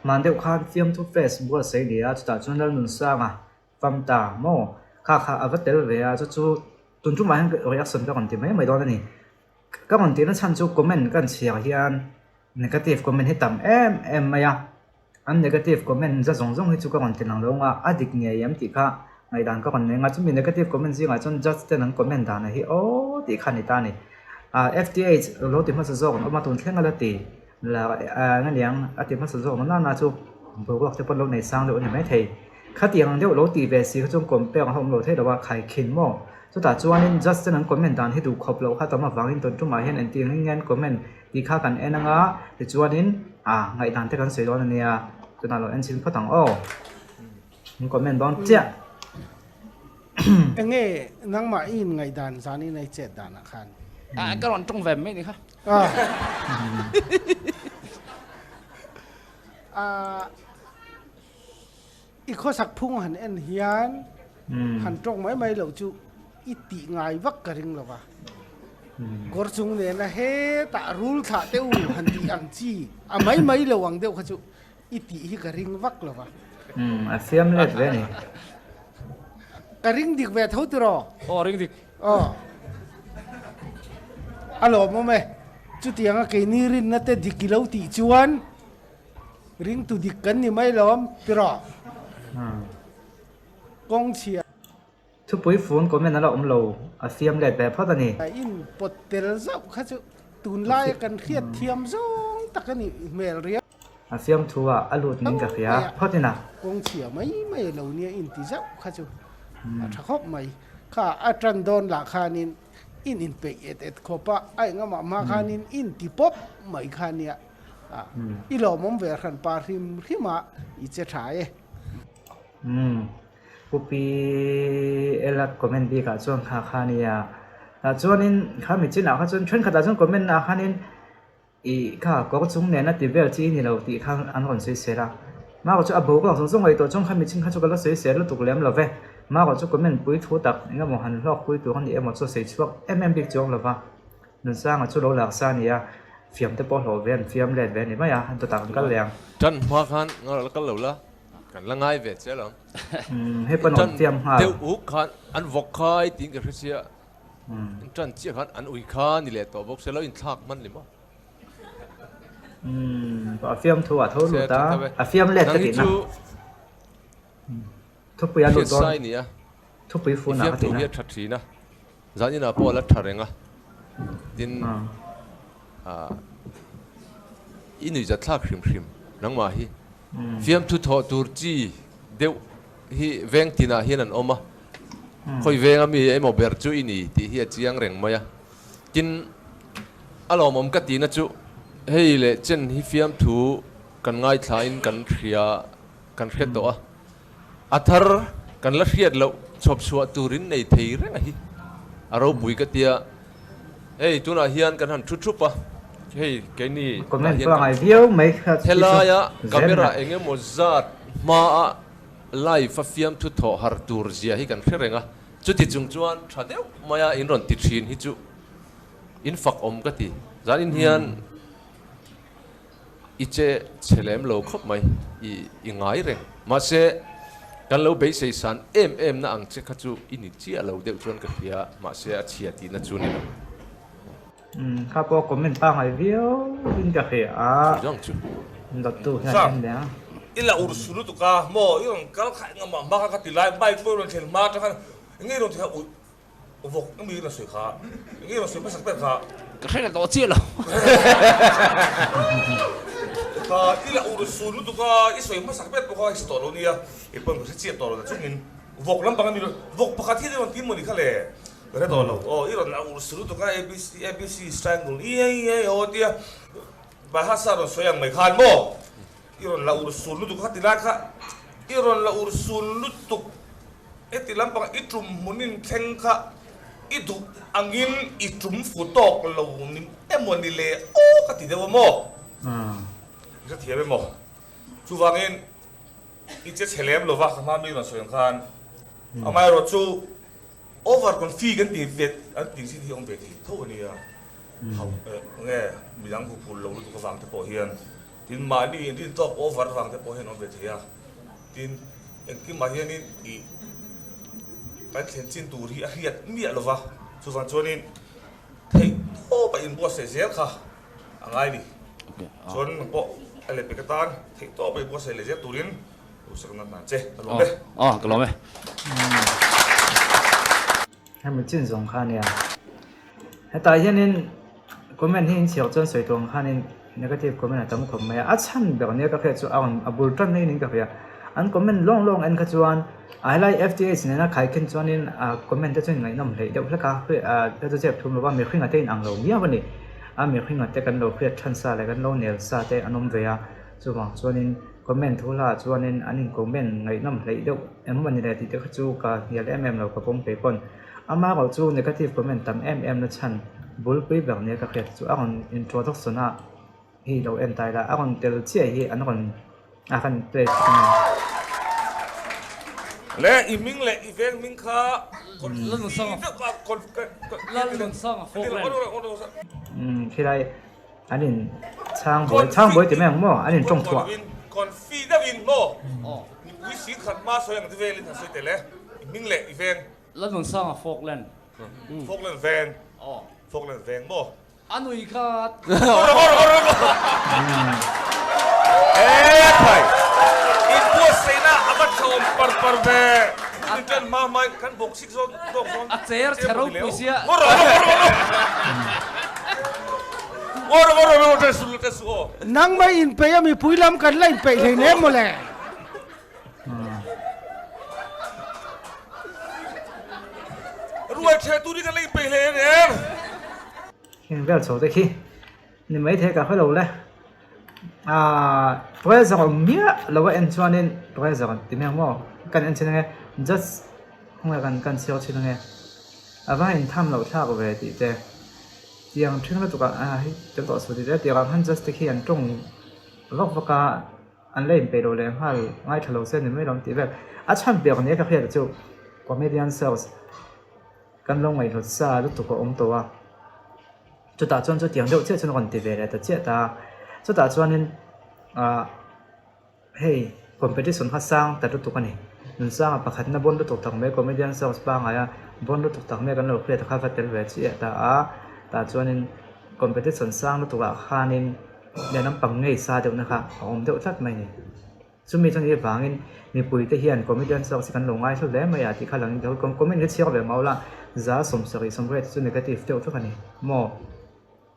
Hman deuh khan fiamthu fest buatsaih a ni a, chutah chuan Lalnunsanga fam ta maw? Kha kha a va tel ve a, chu chu tun tumah hian reaction ka rawn ti mai mai dawn a ni. Ka rawn tihna chhan chu comment kan chhiar hian negative comment hi tam em em mai a, an negative comment za zawng zawng hi chu ka rawn ti lang lo ang a, a dik ngei em tih kha ngaihdan ka rawn nei ang a, chumi negative comment zingah chuan judge ten an comment dan hi aw tih kha a ni ta a ni. FTH lo ti hmasa zawk an awm a, tun thleng a la ti. La eng aniang a ti hmasa zawk ang nana chu boruak te pawh lo nei sang deuh a ni maithei. Khatiang ang deuh lo tih ve si kha chuan compare ang a awm lo thei lo a, khaikhin maw? Chutah chuanin judge ten an comment dan hi duh khawp loh kha tam avangin tun tumah hian engti ang in nge an comment tih kha kan en anga tichuanin ah ngaihdan te kan sawi dawn a nia tunah lo en chhin phawt ang aw. An comment dawn chiah. Enge nangmah i inngaihdan zanin a i chet danah khan? Ka rawn tawng ve mai ni kha. I khawsak phung han en hian han tawng mai mai loh chu i tih ngai vak ka ring lo va. Kawr chung nena hetah rul thlah teh u han tih ang chi a mai mai lo ang deuh kha chu i tih hi ka ring vak lo va. A fiam let ve a ni. Ka ring dik ve tho tiraw? Aw ring dik. Aw. A lawmawm e. Chutianga keini rinna te dik i lo tih chuan ringtu dik kan ni mai lawm tiraw? Kawng chhia. Thupui fun comment a la awm lo, a fiam let ve phawt a ni. A in pawt tel zauh kha chu tunlaia kan hriat thiam zawng tak a nih hmel riau. A fiam thu ah a lut ning ka hria phawt ina. Kawng chhia mai mai a lo nia in ti zauh kha chu a tha khawp mai. Kha a tan dawn lah khanin in inpeih et et khawp a, a engamah hma khanin in ti pawp mai kha nia. I lawmawm ve hran pa hrim hrim a i che tha e. Pu Pi Ela comment bikah chuan kha kha a nia. Tah chuanin kha mi chinah kha chuan thenkhatah chuan comment naah khanin ih kha kawr chung nena ti vel chi ni lo tih kha an rawn sawi sel a. Mah erawh chu a boruak zawng zawng ngaihtuah chuan kha mi chin kha chu ka la sawi sel lutuk lem lo ve. Mah erawh chu comment pui thu tak eng emaw han hlawk pui tur a ni emaw chu a sawi chhuak em em bik chuang lo va. Nunsanga chu lo lak sa a ni a, fiam te pawh hlawh ve an fiam let ve a ni mai a, dawtah kan kal leh ang. Tan hma khan la kal lo la. Kan la ngai ve che lo. Hei pawn awm fiam nghal. Deuh uk khan an vawk khai tiin ka hre sia. An tan chiah khan an ui kha ni leh tawh bawk sia lo inthlak hman ni maw. A fiam thu ah tho lut a, a fiam let ka tihna. Thupui a lut dawn. Thupui fun ah ka tihna. I fiam thu hi a tha thin a. Zan inah pawh a la tha reng a. Tin i nuihzat thlak hrim hrim nangmah hi. Fiamthu thawh tur chi deuh hi veng tinah hian an awm a, khawi venga mi emaw ber chu i ni tih hi a chiang reng mai a. Tin, a lawmawm ka tihna chu hei leh chen hi fiamthu kan ngaithlain kan hria kan hre tawh a, a thar kan la hriat loh chhawp chhuah turin nei thei reng a hi a ropui ka tia. Hei tunah hian kan han thu thup a, hei keini tah hian kan thu thup a, helaia camera eng emaw zat hmaa live a fiamthu thawh har tur zia hi kan hre reng a, chuti chung chuan tha deuh maia in rawn ti thin hi chu in fak awm ka ti. Zanin hian I che chhe lem lo khawp mai, i i ngai reng. Mahse, kan lo beisei san em em na ang che kha chu i ni chiah lo deuh chuan ka hria, mahse a chhia tihna chu ni lo. Umm, kha pawh comment pangngai viau in ka hria a. Chu zawng chu. Dawttu hian a en leh a. I la ur su lutuk a, maw i rawn kal khaih ngam a, hma kha ka ti lai, bike pawh i rawn thlen hma atang khan enge i rawn ti kha ui. Vawk mi rawn sawi kha, enge rawn sawi hmasak ber kha. Ka hre leh tawh chiah lo. Kha i la ur sun lutuk a, i sawi hmasak ber pawh kha i hre tawh lo nia, kei pawhin ka hre chiah tawh lo na chungin vawk lampang a mi rawn, vawk pakhat hi a rawn ti maw ni kha le, ka hre tawh lo. Aw i rawn la ur sun lutuk a, ABC ABC triangle iai iai aw tia Bahasa rawn sawi ang mai khan maw i rawn la ur sun lutuk kha ti lai kha i rawn la ur sun lutuk. Heti lampang i tum hmunin thleng kha i duh angin i tum fu tawk lo ni emaw ni le aw ka ti deuh a maw? I hrethiam emaw? Chuvangin i che chhe lem lova ka hma mi rawn sawi ang khan amaherawhchu over confi kan ti ve an tih zin hi a awm ve thei tho a nia. Hauh nge midang huphurh lo lutuk avang te pawh hian. Tin, mahni inrintawk over vang te pawh hian awm ve thei a. Tin, engkimah hianin ih kan thlen chin tur hi a hriat miah lo va, chuvang chuanin theih tawp a inbuatsaih zel kha a ngai ni. Chuan nang pawh a leh pek atan theih tawp a inbuatsaih leh zel turin duhsakna hna che ka lawm e. Aw, ka lawm e. Hemi chin zawng kha ania. Hetah hianin comment hi in chhiar chuan sawi tur ang khanin negative comment a tam khawp mai a. A chhan ber nia ka hriat chu a rawn a bul tan mai niin ka hria. An comment lawng lawng en kha chuan a helai FTH nena khaikhin chuanin a comment te chuan ngaihnawm hleih deuh hlek a. Hei chu chep thum lova mihringa te inang lo miau a ni. A mihringa te kan lo hriat than sa leh kan lo nel sa te an awm ve a. Chuvang chuanin comment thu hla chuanin an in comment ngaihnawm hleih deuh em mawni le tih te kha chu ka hnial em em lo ka pawm phei pawn. Ama erawh chu negative comment tam em em na chhan bulpui ber nia ka hriat chu a rawn introduction a hi lo en ta ila a rawn tel chiah hi an rawn a kan play thin a. Le i hming leh i veng hming kha Umm khilai an in chhang buai chhang buai ti mai ang maw an in tawng thuah. Confi deuhin maw mipui singkhat hma sawi ang ti velin han sawi tel e i hming leh i veng. Lalnunsanga Falkland. Falkland veng. Aw. Falkland veng maw? A nui kha. Eee phai. Inbuatsaihna a va tha awm par par ve. In ṭan hma hma in kan bawk sik zawn tawk zawn. A cher chhe ropui sia. Ngaw rawh ngaw rawh ngaw rawh ngaw rawh ngaw rawh ṭan su ṭan su aw. Nangmah inpeih a mipui lam kan la inpeih hleinem mawle. Ruai ṭhe tur hi kan la inpeih hle em em. Heng vel chho te khi ni maithei ka hre lo le. Aaa pressure awm miah lo a en chuanin pressure an ti mai ang maw kan en chin ange just khawnge kan kan chhiar chin ange a va intham loh thlak ve tih te tiang ṭhing lutuk ah a hei tel tawh suh tih te tiang ah khan just te khi an ṭawng vak vak a. An la inpeih lo leh nghal ngaithla lo se ni mai lo an tih vel. A chhan piak nia ka hriat chu comedian search kan lo ngaihhlut sa lutuk a awm tawh a. Chutah chuan chutiang deuh chiah chuan a rawn ti ve leh ta chiah ta a. Chutah chuanin ah hei competition kha sang ta lutuk a ni. Nunsanga pakhatna bawn lutuk tak mai comedian search pangngaia bawn lutuk tak mai kan lo hriat kha va tel ve chiah ta a. Tah chuanin competition sang lutuk ah khanin. Leh lampang ngei sa deuhna kha a awm deuh tlat mai ni. Chumi chuan i vangin mipuite hian comedian zawk chu kan lo ngaihlu hle mai a tih kha langin ka comment hi chhiar ve mau la, za 70 80 te chu negative deuh vek a ni maw?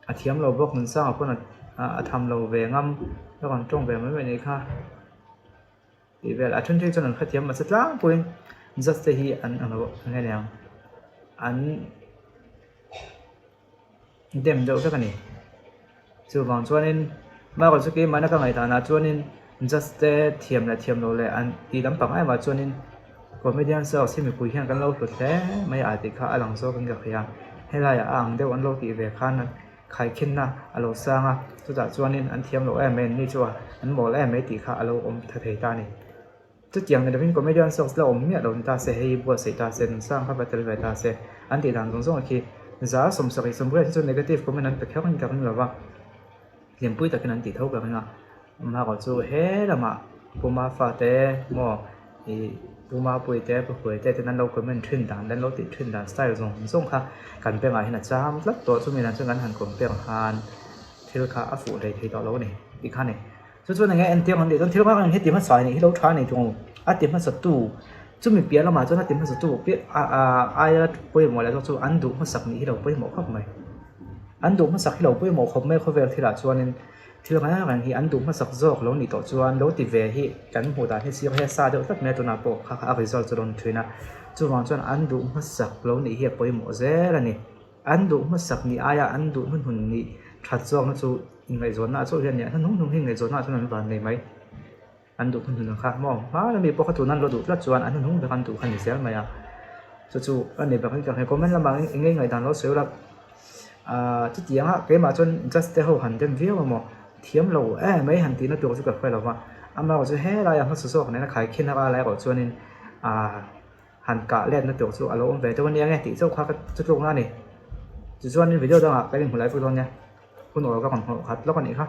A thiam lo bawk Nunsanga pawn a tham lo ve ngam ka rawn tawng ve mai mai nih kha tih vel a then phei chuan an hrethiam mahse tlangpuiin judge te hi an ang lo ang nge niang an. Dem deuh vek a ni. Chuvang chuanin Michael chu keimahna ka ngaihdanah chuanin judge te thiam leh thiam loh leh an tih lampang emah chuanin comedian search hi mipui hian kan lo hlut hle mai a tih kha a lang zawkin ka hria. Helaiah a ang deuh an lo tih ve khan khaikhinna a lo sang a, chutah chuanin an thiam loh em mai an ni chu a an mawl em mai tih kha a lo awm tha thei ta a ni. Chutiang ni lovin comedian songs la awm miah lo ni ta se, hei buatsaih ta se, nunsang kha va tel ve ta se, an tih dan zawng zawng khi za 70 80 hi chu negative comment an pe kher in ka ring lo va, hlimpui takin an tih tho ka ring a, amaherawh chu he lamah Puma fate maw ih Puma puite Pu Hruaite ten an lo comment thin dan leh an lo tih thin dan style zawng zawng kha kan bengah hian a cham tlat tawh, chumi dan chuan kan han compare khan thil kha a fuh hlei thei tawh lo a ni tih kha a ni. Chu chuan enge entir ang tih chuan thil rang reng hi ti hmasa anih hi lo tha anih tung a ti hmasa tu chumi piah lamah chuan a ti hmasa tu piah a a aia pawimawh leh zawk chu an duh hmasak nih hi lo pawimawh khawp mai an duh hmasak hi lo pawimawh khawp mai khawvel thilah chuanin thil reng reng hi an duh hmasak zawk lo nih tawh chuan lo ti ve hi kan hmuh dan hi sir hi a sa deuh tlat mai a tunah pawh kha kha a result chu lo ni thin a chuvang chuan an duh hmasak lo nih hi a pawimawh zel a ni. An duh hmasak ni aia an duh hnuhnun nih that zawkna chu inngaihzawnna chauh hian nia hnuhnung hnung hi inngaihzawnna chuan an van nei mai. An duh hnuhnun ang kha maw hma lami pawh kha tuna an lo duh tlat chuan an hnuhnung ber an duh kha ni zel mai a. Chu chu a ni bak in ka hre comment lamah eng nge ngaihdan lo sawi ula ah chutianga keimah chuan judge te ho han dem viau emaw thiam lo em mai han tihna tur chu ka hre lo va. Amaherawh chu helaiah hmasa zawk nena khaikhin a lai erawh chuanin ah. Han kah letna tur chu a lo awm ve deuh a nia nge tih chauh kha ka chu tlukna a ni. Tichuanin video dangah kan inhmu lai vek dawn nia. Hun awl ka rawn hmuh khat lawk a nih kha.